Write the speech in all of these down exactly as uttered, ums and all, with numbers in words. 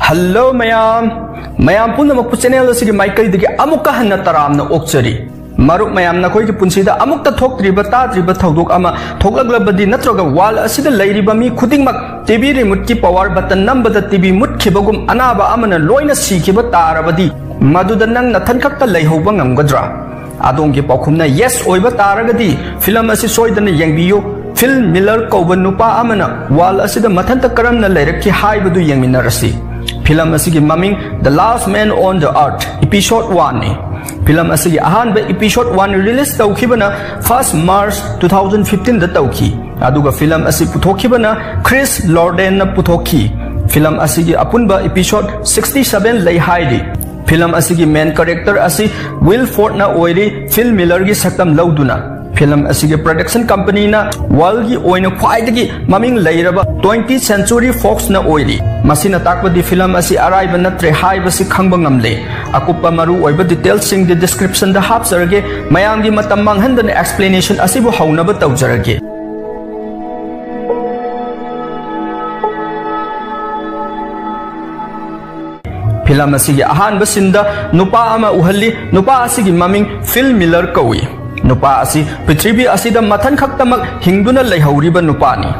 Hello ꯃꯌꯥꯝ, ꯃꯌꯥꯝ ꯄꯨꯝꯅꯃꯛꯄꯨ channel ꯑꯁꯤꯒꯤ ꯃꯥꯏꯀꯩꯗꯒꯤ ꯑꯃꯨꯛꯀ ꯍꯟꯅ ꯇꯔꯥꯝꯅ ꯑꯣꯛꯆꯔꯤ꯫ ꯃꯔꯨꯞ ꯃꯌꯥꯝ, ꯅꯈꯣꯏꯒꯤ ꯄꯨꯟꯁꯤꯗ ꯑꯃꯨꯛꯇ ꯊꯣꯛꯇ꯭ꯔꯤꯕ ꯇꯥꯗ꯭ꯔꯤꯕ ꯊꯧꯗꯣꯛ ꯑꯃ ꯊꯣꯛꯂꯛꯂꯕꯗꯤ, ꯅꯠꯇ꯭ꯔꯒ world ꯑꯁꯤꯗ ꯂꯩꯔꯤꯕ ꯃꯤ ꯈꯨꯗꯤꯡꯃꯛ TV remoteꯀꯤ power button ꯅꯝꯕꯗ TV ꯃꯨꯠꯈꯤꯕꯒꯨꯝ ꯑꯅꯥꯕ ꯑꯃꯅ ꯂꯣꯏꯅ ꯁꯤꯈꯤꯕ ꯇꯥꯔꯕꯗꯤ, ꯃꯗꯨꯗ ꯅꯪ ꯅꯊꯟ ꯈꯛꯇ ꯂꯩꯍꯧꯕ ꯉꯝꯒꯗ꯭ꯔꯥ? ꯑꯗꯣꯝꯒꯤ ꯄꯥꯎꯈꯨꯝꯅ yes ꯑꯣꯏꯕ ꯇꯥꯔꯒꯗꯤ, film ꯑꯁꯤ ꯁꯣꯏꯗꯅ ꯌꯦꯡꯕꯤꯌꯨ꯫ Phil Miller ꯀꯧꯕ ꯅꯨꯄꯥ ꯑꯃꯅ world ꯑꯁꯤꯗ ꯃꯊꯟꯇ ꯀꯔꯝꯅ ꯂꯩꯔꯛꯈꯤ ꯍꯥꯏꯕꯗꯨ ꯌꯦꯡꯃꯤꯟꯅꯔꯁꯤ꯫ Film ꯑꯁꯤꯒꯤ ꯃꯃꯤꯡ The Last Man on the Earth, episode one ꯅꯤ꯫ Film ꯑꯁꯤꯒꯤ ꯑꯍꯥꯟꯕ episode one release ꯇꯧꯈꯤꯕꯅ first March two thousand fifteen ꯗ ꯇꯧꯈꯤ꯫ ꯑꯗꯨꯒ film ꯑꯁꯤ ꯄꯨꯊꯣꯛꯈꯤꯕꯅ Chris Lordanꯅ ꯄꯨꯊꯣꯛꯈꯤ꯫ Film ꯑꯁꯤꯒꯤ ꯑꯄꯨꯟꯕ episode sixty seven ꯂꯩ ꯍꯥꯏꯔꯤ꯫ Film ꯑꯁꯤꯒꯤ main character ꯑꯁꯤ Will Fortꯅ ꯑꯣꯏꯔꯤ, Phil Millerꯒꯤ ꯁꯛꯇꯝ ꯂꯧꯗꯨꯅ꯫ Film ꯑꯁꯤꯒꯤ production companyꯅ worldꯒꯤ ꯑꯣꯏꯅ ꯈ꯭ꯋꯥꯏꯗꯒꯤ ꯃꯃꯤꯡ ꯂꯩꯔꯕ Twentieth Century Foxꯅ ꯑꯣꯏꯔꯤ꯫ ꯃꯁꯤꯅ ꯇꯥꯛꯄꯗꯤ film ꯑꯁꯤ ꯑꯔꯥꯏꯕ ꯅꯠꯇ꯭ꯔꯦ ꯍꯥꯏꯕꯁꯤ ꯈꯪꯕ ꯉꯝꯂꯦ꯫ ꯑꯀꯨꯞꯄ ꯃꯔꯨ ꯑꯣꯏꯕ detailsꯁꯤꯡꯗꯤ descriptionꯗ ꯍꯥꯞꯆꯔꯒꯦ꯫ ꯃꯌꯥꯝꯒꯤ ꯃꯇꯝ ꯃꯥꯡꯍꯟꯗꯅ explanationꯁꯤꯕꯨ ꯍꯧꯅꯕ ꯇꯧꯖꯔꯒꯦ꯫ Film ꯑꯁꯤꯒꯤ ꯑꯍꯥꯟꯕ sceneꯗ ꯅꯨꯄꯥ ꯑꯃ ꯎꯍꯜꯂꯤ꯫ ꯅꯨꯄꯥ ꯑꯁꯤꯒꯤ ꯃꯃꯤꯡ Phil Miller ꯀꯧꯏ꯫ ꯅꯨꯄꯥ ꯑꯁꯤ ꯄ꯭ꯔꯤꯊꯤꯕꯤ ꯑꯁꯤꯗ ꯃꯊꯟ ꯈꯛꯇꯃꯛ ꯍꯤꯡꯗꯨꯅ ꯂꯩꯍꯧꯔꯤꯕ ꯅꯨꯄꯥꯅꯤ꯫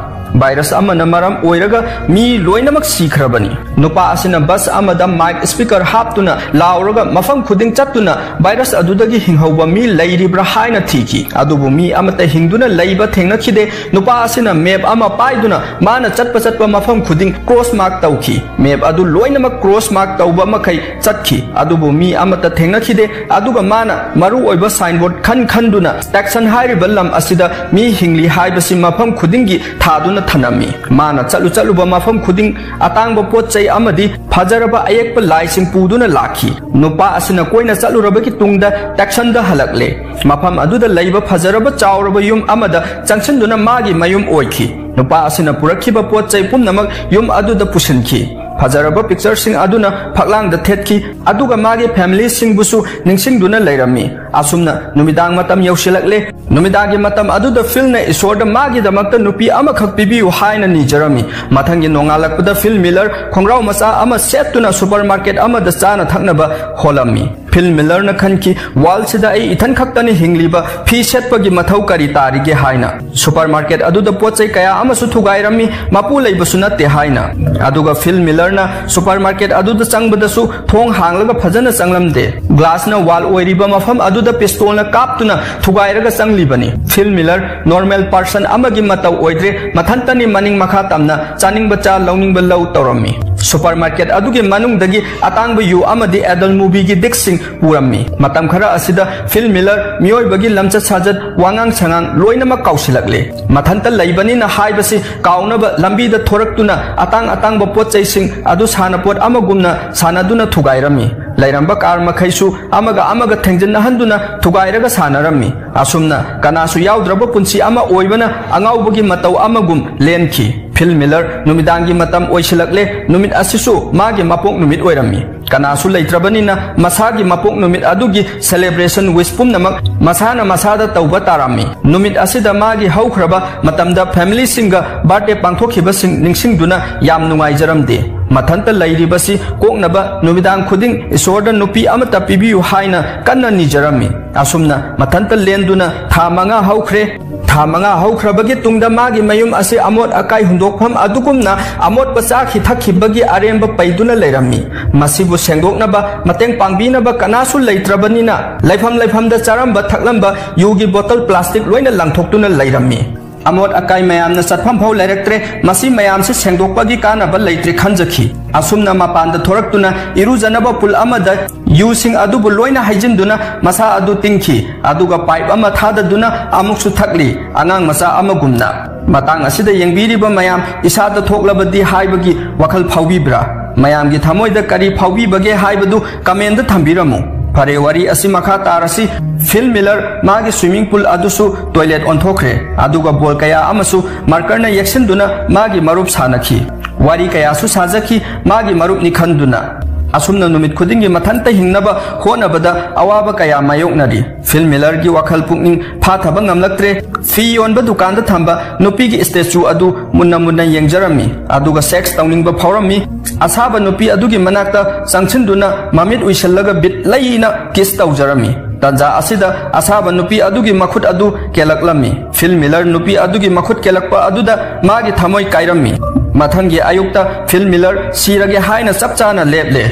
Virus ꯑꯃꯅ ꯃꯔꯝ ꯑꯣꯏꯔꯒ ꯃꯤ ꯂꯣꯏꯅꯃꯛ ꯁꯤꯈ꯭ꯔꯕꯅꯤ꯫ ꯅꯨꯄꯥ ꯑꯁꯤꯅ bus ꯑꯃꯗ mic speaker ꯍꯥꯞꯇꯨꯅ ꯂꯥꯎꯔꯒ ꯃꯐꯝ ꯈꯨꯗꯤꯡ ꯆꯠꯇꯨꯅ virus ꯑꯗꯨꯗꯒꯤ ꯍꯤꯡꯍꯧꯕ ꯃꯤ ꯂꯩꯔꯤꯕ꯭ꯔꯥ ꯍꯥꯏꯅ ꯊꯤꯈꯤ꯫ ꯑꯗꯨꯕꯨ ꯃꯤ ꯑꯃꯠꯇ ꯍꯤꯡꯗꯨꯅ ꯂꯩꯕ ꯊꯦꯡꯅꯈꯤꯗꯦ꯫ ꯅꯨꯄꯥ ꯑꯁꯤꯅ map ꯑꯃ ꯄꯥꯏꯗꯨꯅ ꯃꯥꯅ ꯆꯠꯄ ꯆꯠꯄ ꯃꯐꯝ ꯈꯨꯗꯤꯡ cross mark ꯇꯧꯈꯤ꯫ Map ꯑꯗꯨ ꯂꯣꯏꯅꯃꯛ cross mark ꯇꯧꯕ ꯃꯈꯩ ꯆꯠꯈꯤ, ꯑꯗꯨꯕꯨ ꯃꯤ ꯑꯃꯠꯇ ꯊꯦꯡꯅꯈꯤꯗꯦ꯫ ꯑꯗꯨꯒ ꯃꯥꯅ ꯃꯔꯨ ꯑꯣꯏꯕ signboard ꯈꯟ ꯈꯟꯗꯨꯅ Tucson ꯍꯥꯏꯔꯤꯕ ꯂꯝ ꯑꯁꯤꯗ ꯃꯤ ꯍꯤꯡꯂꯤ ꯍꯥꯏꯕꯁꯤ ꯃꯐꯝ ꯈꯨꯗꯤꯡꯒꯤ ꯊꯥꯗꯨꯅ ꯊꯅꯝꯃꯤ꯫ ꯃꯥꯅ ꯆꯠꯂꯨ ꯆꯠꯂꯨꯕ ꯃꯐꯝ ꯈꯨꯗꯤꯡ ꯑꯇꯥꯡꯕ ꯄꯣꯠ ꯆꯩ ꯑꯃꯗꯤ ꯐꯖꯔꯕ ꯑꯌꯦꯛꯄ ꯂꯥꯏꯁꯤꯡ ꯄꯨꯗꯨꯅ ꯂꯥꯛꯈꯤ꯫ ꯅꯨꯄꯥ ꯑꯁꯤꯅ ꯀꯣꯏꯅ ꯆꯠꯂꯨꯔꯕꯒꯤ ꯇꯨꯡꯗ Tucsonꯗ ꯍꯜꯂꯛꯂꯦ꯫ ꯃꯐꯝ ꯑꯗꯨꯗ ꯂꯩꯕ ꯐꯖꯔꯕ ꯆꯥꯎꯔꯕ ꯌꯨꯝ ꯑꯃꯗ ꯆꯪꯁꯤꯟꯗꯨꯅ ꯃꯥꯒꯤ ꯃꯌꯨꯝ ꯑꯣꯏꯈꯤ꯫ ꯅꯨꯄꯥ ꯑꯁꯤꯅ ꯄꯨꯔꯛꯈꯤꯕ ꯄꯣꯠ ꯆꯩ ꯄꯨꯝꯅꯃꯛ ꯌꯨꯝ ꯑꯗꯨꯗ ꯄꯨꯁꯤꯟꯈꯤ꯫ ꯐꯖꯔꯕ pictureꯁꯤꯡ ꯑꯗꯨꯅ ꯐꯛꯂꯥꯡꯗ ꯊꯦꯠꯈꯤ, ꯑꯗꯨꯒ ꯃꯥꯒꯤ familyꯁꯤꯡꯕꯨꯁꯨ ꯅꯤꯡꯁꯤꯡꯗꯨꯅ ꯂꯩꯔꯝꯃꯤ꯫ ꯑꯁꯨꯝꯅ ꯅꯨꯃꯤꯗꯥꯡ ꯃꯇꯝ ꯌꯧꯁꯤꯜꯂꯛꯂꯦ꯫ ꯅꯨꯃꯤꯗꯥꯡꯒꯤ ꯃꯇꯝ ꯑꯗꯨꯗ ꯐꯤꯜꯅ ꯏꯁꯣꯔꯗ ꯃꯥꯒꯤꯗꯃꯛꯇ ꯅꯨꯄꯤ ꯑꯃꯈꯛ ꯄꯤꯕꯤꯌꯨ ꯍꯥꯏꯅ ꯅꯤꯖꯔꯝꯃꯤ꯫ ꯃꯊꯪꯒꯤ ꯅꯣꯡꯉꯥꯜꯂꯛꯄꯗ ꯐꯤꯜ ꯃꯤꯂꯔ ꯈꯣꯡꯒ꯭ꯔꯥꯎ ꯃꯆꯥ ꯑꯃ ꯁꯦꯠꯇꯨꯅ ꯁꯨꯄꯔꯃꯥꯔꯀꯦꯠ ꯑꯃꯗ ꯆꯥꯅ ꯊꯛꯅꯕ ꯍꯣꯜꯂꯝꯃꯤ꯫ ꯐꯤꯜ ꯃꯤꯂꯔꯅ ꯈꯟꯈꯤ, "ꯋꯥꯔꯜꯁꯤꯗ ꯑꯩ ꯏꯊꯟ ꯈꯛꯇꯅꯤ ꯍꯤꯡꯂꯤꯕ, ꯐꯤ ꯁꯦꯠꯄꯒꯤ ꯃꯊꯧ ꯀꯔꯤ ꯇꯥꯔꯤꯒꯦ?" ꯍꯥꯏꯅ꯫ ꯁꯨꯄꯔꯃꯥꯔꯀꯦꯠ ꯑꯗꯨꯗ ꯄꯣꯠ ꯆꯩ ꯀꯌꯥ ꯑꯃꯁꯨ ꯊꯨꯒꯥꯏꯔꯝꯃꯤ, ꯃꯄꯨ ꯂꯩꯕꯁꯨ ꯅꯠꯇꯦ ꯍꯥꯏꯅ꯫ ꯑꯗꯨꯒ ꯐꯤꯜ ꯃꯤꯂꯔꯅ ꯁꯨꯄꯔꯃꯥꯔꯀꯦꯠ ꯑꯗꯨꯗ ꯆꯪꯕꯗꯁꯨ ꯊꯣꯡ ꯍꯥꯡꯂꯒ ꯐꯖꯅ ꯆꯪꯂꯝꯗꯦ꯫ ꯒ꯭ꯂꯥꯁꯅ ꯋꯥꯜ ꯑꯣꯏꯔꯤꯕ ꯃꯐꯝ ꯑꯗꯨꯗ ꯄꯤꯁꯇꯣꯜꯅ ꯀꯥꯞꯇꯨꯅ ꯊꯨꯒꯥꯏꯔꯒ ꯆꯪꯂꯤꯕꯅꯤ꯫ ꯐꯤꯜ ꯃꯤꯂꯔ ꯅꯣꯔꯃꯦꯜ ꯄꯥꯔꯁꯟ ꯑꯃꯒꯤ ꯃꯇꯧ ꯑꯣꯏꯗ꯭ꯔꯦ, ꯃꯊꯟꯇꯅꯤ ꯃꯅꯤꯡ ꯃꯈꯥ ꯇꯝꯅ ꯆꯥꯅꯤꯡꯕ ꯆꯥ ꯂꯧꯅꯤꯡꯕ ꯂꯧ ꯇꯧꯔꯝꯃꯤ꯫ ꯁꯨꯄꯔꯃꯥꯔꯀꯦꯠ ꯑꯗꯨꯒꯤ ꯃꯅꯨꯡꯗꯒꯤ ꯑꯇꯥꯡꯕ ꯌꯨ ꯑꯃꯗꯤ ꯑꯦꯗꯜ ꯃꯨꯚꯤꯒꯤ ꯗꯤꯛꯁꯤꯡ ꯄꯨꯔꯝꯃꯤ꯫ ꯃꯇꯝ ꯈꯔ ꯑꯁꯤꯗ ꯐꯤꯜ ꯃꯤꯂꯔ ꯃꯤꯑꯣꯏꯕꯒꯤ ꯂꯝꯆꯠ ꯁꯥꯖꯠ, ꯋꯥꯉꯥꯡ ꯁꯉꯥꯡ ꯂꯣꯏꯅꯃꯛ ꯀꯥꯎꯁꯤꯜꯂꯛꯂꯦ꯫ ꯃꯊꯟꯇ ꯂꯩꯕꯅꯤꯅ ꯍꯥꯏꯕꯁꯤ ꯀꯥꯎꯅꯕ ꯂꯝꯕꯤꯗ ꯊꯣꯔꯛꯇꯨꯅ ꯑꯇꯥꯡ ꯑꯇꯥꯡꯕ ꯄꯣꯠ ꯆꯩꯁꯤꯡ ꯑꯗꯨ ꯁꯥꯟꯅꯄꯣꯠ ꯑꯃꯒꯨꯝꯅ ꯁꯥꯟꯅꯗꯨꯅ ꯊꯨꯒꯥꯏꯔꯝꯃꯤ꯫ ꯂꯩꯔꯝꯕ ꯀꯥꯔ ꯃꯈꯩꯁꯨ ꯑꯃꯒ ꯑꯃꯒ ꯊꯦꯡꯖꯤꯟꯅꯍꯟꯗꯨꯅ ꯊꯨꯒꯥꯏꯔꯒ ꯁꯥꯟꯅꯔꯝꯃꯤ꯫ ꯑꯁꯨꯝꯅ ꯀꯅꯥꯁꯨ ꯌꯥꯎꯗ꯭ꯔꯕ ꯄꯨꯟꯁꯤ ꯑꯃ ꯑꯣꯏꯕꯅ ꯑꯉꯥꯎꯕꯒꯤ ꯃꯇꯧ ꯑꯃꯒꯨꯝ ꯂꯦꯟꯈꯤ꯫ ꯐꯤꯜ ꯃꯤꯂꯔ ꯅꯨꯃꯤꯗꯥꯡꯒꯤ ꯃꯇꯝ ꯑꯣꯏꯁꯤꯜꯂꯛꯂꯦ꯫ ꯅꯨꯃꯤꯠ ꯑꯁꯤꯁꯨ ꯃꯥꯒꯤ ꯃꯄꯣꯛ ꯅꯨꯃꯤꯠ ꯑꯣꯏꯔꯝꯃꯤ꯫ ꯀꯅꯥꯁꯨ ꯂꯩꯇ꯭ꯔꯕꯅꯤꯅ ꯃꯁꯥꯒꯤ ꯃꯄꯣꯛ ꯅꯨꯃꯤꯠ ꯑꯗꯨꯒꯤ ꯁꯦꯂꯦꯕ꯭ꯔꯦꯁꯟ ꯋꯤꯁ ꯄꯨꯝꯅꯃꯛ ꯃꯁꯥꯅ ꯃꯁꯥꯗ ꯇꯧꯕ ꯇꯥꯔꯝꯃꯤ꯫ ꯅꯨꯃꯤꯠ ꯑꯁꯤꯗ ꯃꯥꯒꯤ ꯍꯧꯈ꯭ꯔꯕ ꯃꯇꯝꯗ ꯐꯦꯃꯤꯂꯤꯁꯤꯡꯒ ꯕꯥꯔꯗꯦ ꯄꯥꯡꯊꯣꯛꯈꯤꯕꯁꯤꯡ ꯅꯤꯡꯁꯤꯡꯗꯨꯅ ꯌꯥꯝ ꯅꯨꯡꯉꯥꯏꯖꯔꯝꯗꯦ꯫ ꯃꯊꯟꯇ ꯂꯩꯔꯤꯕꯁꯤ ꯀꯣꯛꯅꯕ ꯅꯨꯃꯤꯗꯥꯡ ꯈꯨꯗꯤꯡ ꯏꯁꯣꯔꯗ ꯅꯨꯄꯤ ꯑꯃꯠꯇ ꯄꯤꯕꯤꯌꯨ ꯍꯥꯏꯅ ꯀꯟꯅ ꯅꯤꯖꯔꯝꯃꯤ꯫ ꯑꯁꯨꯝꯅ ꯃꯊꯟꯇ ꯂꯦꯟꯗꯨꯅ ꯊꯥ ꯃꯉꯥ ꯍꯧꯈ꯭ꯔꯦ꯫ ꯊꯥ ꯃꯉꯥ ꯍꯧꯈ꯭ꯔꯕꯒꯤ ꯇꯨꯡꯗ ꯃꯥꯒꯤ ꯃꯌꯨꯝ ꯑꯁꯤ ꯑꯃꯣꯠ ꯑꯀꯥꯏ ꯍꯨꯟꯗꯣꯛꯐꯝ ꯑꯗꯨꯒꯨꯝꯅ ꯑꯃꯣꯠꯄ ꯆꯥꯈꯤ ꯊꯛꯈꯤꯕꯒꯤ ꯑꯔꯦꯝꯕ ꯄꯩꯗꯨꯅ ꯂꯩꯔꯝꯃꯤ꯫ ꯃꯁꯤꯕꯨ ꯁꯦꯡꯗꯣꯛꯅꯕ, ꯃꯇꯦꯡ ꯄꯥꯡꯕꯤꯅꯕ ꯀꯅꯥꯁꯨ ꯂꯩꯇ꯭ꯔꯕꯅꯤꯅ ꯂꯩꯐꯝ ꯂꯩꯐꯝꯗ ꯆꯥꯔꯝꯕ ꯊꯛꯂꯝꯕ ꯌꯨꯒꯤ ꯕꯣꯇꯜ ꯄ꯭ꯂꯥꯁꯇꯤꯛ ꯂꯣꯏꯅ ꯂꯪꯊꯣꯛꯇꯨꯅ ꯂꯩꯔꯝꯃꯤ꯫ ꯑꯃꯣꯠ ꯑꯀꯥꯏ ꯃꯌꯥꯝꯅ ꯆꯠꯐꯝ ꯐꯥꯎ ꯂꯩꯔꯛꯇ꯭ꯔꯦ꯫ ꯃꯁꯤ ꯃꯌꯥꯝꯁꯤ ꯁꯦꯡꯗꯣꯛꯄꯒꯤ ꯀꯥꯟꯅꯕ ꯂꯩꯇ꯭ꯔꯦ ꯈꯟꯖꯈꯤ꯫ ꯑꯁꯨꯝꯅ ꯃꯄꯥꯟꯗ ꯊꯣꯔꯛꯇꯨꯅ ꯏꯔꯨꯖꯅꯕ ꯄꯨꯜ ꯑꯃꯗ ꯌꯨꯁꯤꯡ ꯑꯗꯨꯕꯨ ꯂꯣꯏꯅ ꯍꯩꯖꯤꯟꯗꯨꯅ ꯃꯁꯥ ꯑꯗꯨ ꯇꯤꯡꯈꯤ꯫ ꯑꯗꯨꯒ ꯄꯥꯏꯞ ꯑꯃ ꯊꯥꯗꯗꯨꯅ ꯑꯃꯨꯛꯁꯨ ꯊꯛꯂꯤ, ꯑꯉꯥꯡ ꯃꯆꯥ ꯑꯃꯒꯨꯝꯅ꯫ ꯃꯇꯥꯡ ꯑꯁꯤꯗ ꯌꯦꯡꯕꯤꯔꯤꯕ ꯃꯌꯥꯝ ꯏꯁꯥꯗ ꯊꯣꯛꯂꯕꯗꯤ ꯍꯥꯏꯕꯒꯤ ꯋꯥꯈꯜ ꯐꯥꯎꯕꯤꯕ꯭ꯔꯥ? ꯃꯌꯥꯝꯒꯤ ꯊꯃꯣꯏꯗ ꯀꯔꯤ ꯐꯥꯎꯕꯤꯕꯒꯦ ꯍꯥꯏꯕꯗꯨ ꯀꯃꯦꯟꯗ ꯊꯝꯕꯤꯔꯝꯃꯨ꯫ ꯐꯔꯦ, ꯋꯥꯔꯤ ꯑꯁꯤ ꯃꯈꯥ ꯇꯥꯔꯁꯤ꯫ ꯐꯤꯜ ꯃꯤꯂꯔ ꯃꯥꯒꯤ ꯁ꯭ꯋꯤꯃꯤꯡ ꯄꯨꯜ ꯑꯗꯨꯁꯨ ꯇꯣꯏꯂꯦꯠ ꯑꯣꯟꯊꯣꯛꯈ꯭ꯔꯦ꯫ ꯑꯗꯨꯒ ꯕꯣꯜ ꯀꯌꯥ ꯑꯃꯁꯨ ꯃꯥꯔꯀꯔꯅ ꯌꯦꯛꯁꯤꯟꯗꯨꯅ ꯃꯥꯒꯤ ꯃꯔꯨꯞ ꯁꯥꯟꯅꯈꯤ꯫ ꯋꯥꯔꯤ ꯀꯌꯥꯁꯨ ꯁꯥꯖꯈꯤ ꯃꯥꯒꯤ ꯃꯔꯨꯞꯅꯤ ꯈꯟꯗꯨꯅ꯫ ꯑꯁꯨꯝꯅ ꯅꯨꯃꯤꯠ ꯈꯨꯗꯤꯡꯒꯤ ꯃꯊꯟꯇ ꯍꯤꯡꯅꯕ ꯍꯣꯠꯅꯕꯗ ꯑꯋꯥꯕ ꯀꯌꯥ ꯃꯥꯌꯣꯛꯅꯔꯤ꯫ ꯐꯤꯜ ꯃꯤꯂꯔꯒꯤ ꯋꯥꯈꯜ ꯄꯨꯛꯅꯤꯡ ꯐꯥꯊꯕ ꯉꯝꯂꯛꯇ꯭ꯔꯦ꯫ ꯐꯤ ꯌꯣꯟꯕ ꯗꯨꯀꯥꯟꯗ ꯊꯝꯕ ꯅꯨꯄꯤꯒꯤ ꯁ꯭ꯇꯦꯆꯨ ꯑꯗꯨ ꯃꯨꯟꯅ ꯃꯨꯟꯅ ꯌꯦꯡꯖꯔꯝꯃꯤ, ꯑꯗꯨꯒ ꯁꯦꯛꯁ ꯇꯧꯅꯤꯡꯕ ꯐꯥꯎꯔꯝꯃꯤ꯫ ꯑꯁꯥꯕ ꯅꯨꯄꯤ ꯑꯗꯨꯒꯤ ꯃꯅꯥꯛꯇ ꯆꯪꯁꯤꯟꯗꯨꯅ ꯃꯃꯤꯠ ꯎꯏꯁꯤꯜꯂꯒ ꯕꯤꯠ ꯂꯩꯅ ꯀꯤꯁ ꯇꯧꯖꯔꯝꯃꯤ꯫ ꯇꯟꯖꯥ ꯑꯁꯤꯗ ꯑꯁꯥꯕ ꯅꯨꯄꯤ ꯑꯗꯨꯒꯤ ꯃꯈꯨꯠ ꯑꯗꯨ ꯀꯦꯜꯂꯛꯂꯝꯃꯤ꯫ ꯐꯤꯜ ꯃꯤꯂꯔ ꯅꯨꯄꯤ ꯑꯗꯨꯒꯤ ꯃꯈꯨꯠ ꯀꯦꯜꯂꯛꯄ ꯑꯗꯨꯗ ꯃꯥꯒꯤ ꯊꯃꯣꯏ ꯀꯥꯏꯔꯝꯃꯤ꯫ ꯃꯊꯪꯒꯤ ꯑꯌꯨꯛꯇ ꯐꯤꯜ ꯃꯤꯂꯔ ꯁꯤꯔꯒꯦ ꯍꯥꯏꯅ ꯆꯞ ꯆꯥꯅ ꯂꯦꯞꯂꯦ꯫